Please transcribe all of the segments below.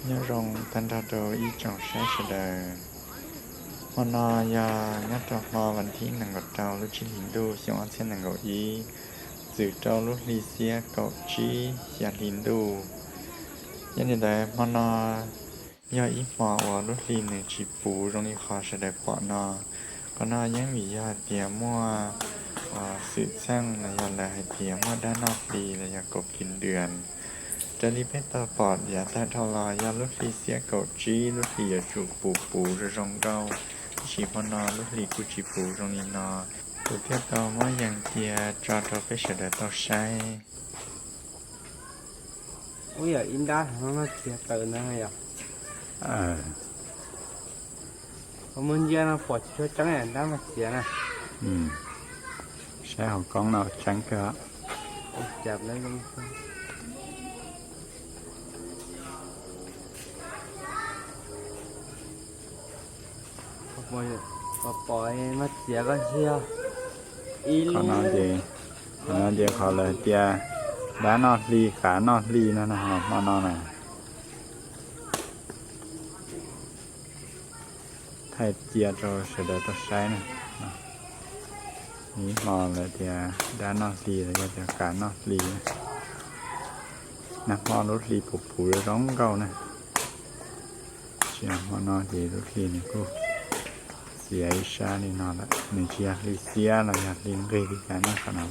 Nyob zoo tag nrho rau ib tsoom saib sawv daws. Hmo no yog nyob rau hmo vas thib nees nkaum rau lub tsib hlis ntuj xyoo ob txhiab nees nkaum ib, txwm rau lub hli xiab kaum tsib xya hli ntuj. Yog li ntawd hmo no yog ib hmo uas lub hli nws tsis puv zoo li qhov sawv daws pom no. Qhov no yeej vim yog hais tias muaj xwm txheej los yog lawv hais tias muaj dab noj hli los yog kaum kis das. Raws li peb tau pom yav tag dhau los yog lub hli xiab kaum tsib lub hli yuav tsum puv puv zoo zoo nkauj, tiam sis hmo no lub hli kuj tsis puv zoo li no. Kuv thiaj tau muab yees cia tso rau peb sawv daws tau saib. Ub, yog ib nrab no noj txias tawm ntawd yog. Muaj ntsia no pom tsis tshua tseeb nrab noj txias na. Saib hauv koob no tseeb kawg. Pom noj txias koj ntsia. Qhov no ces, qhov no ces qhov lawv tias dab noj hli qav noj hli no na, hmo no na. Thaij cia rau sawv daws tau saib na. Ib hmo lawv tias dab noj hli los yog tias qav noj hli na. Nag hmo lub hli puv puv zoo nkauj na. Tsis hmo no ces lub hli nws kuj txias ib sab li no lawm, nws tsis yog hli xiab los yog hli nqig li cas na qhov no.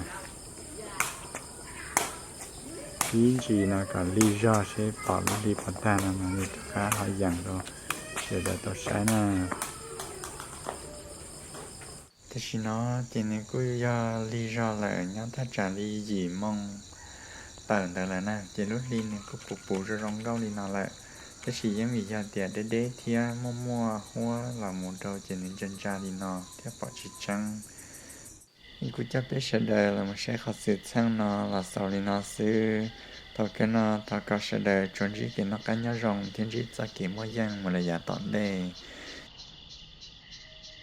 Ib ntsis no kom lig zog seb pom lub hli puas tag no mas li rov qab ho yees rau sawv daws tau saib na. Tam sim no ces nws kuj yog lig zog lawm, nyob thaj tsam li yim moo tawm ntawd lawm na, ces lub hli nws kuj puv puv zoo zoo nkauj li no lawm. Tab sis yeej vim yog tias deb deb thiab muaj muaj huab los mus rau ces nws ntsa ntsa li no thiab pom tsis tseeb. Kuv coj peb sawv daws los mus saib qhov xwm txheej no los xaus li no xwb. Thaum kawg no thov kom sawv daws tsuas ntsib kev noj qab nyob zoo thiab ntsib txoj kev muaj yeej mus lawm yav tom ntej.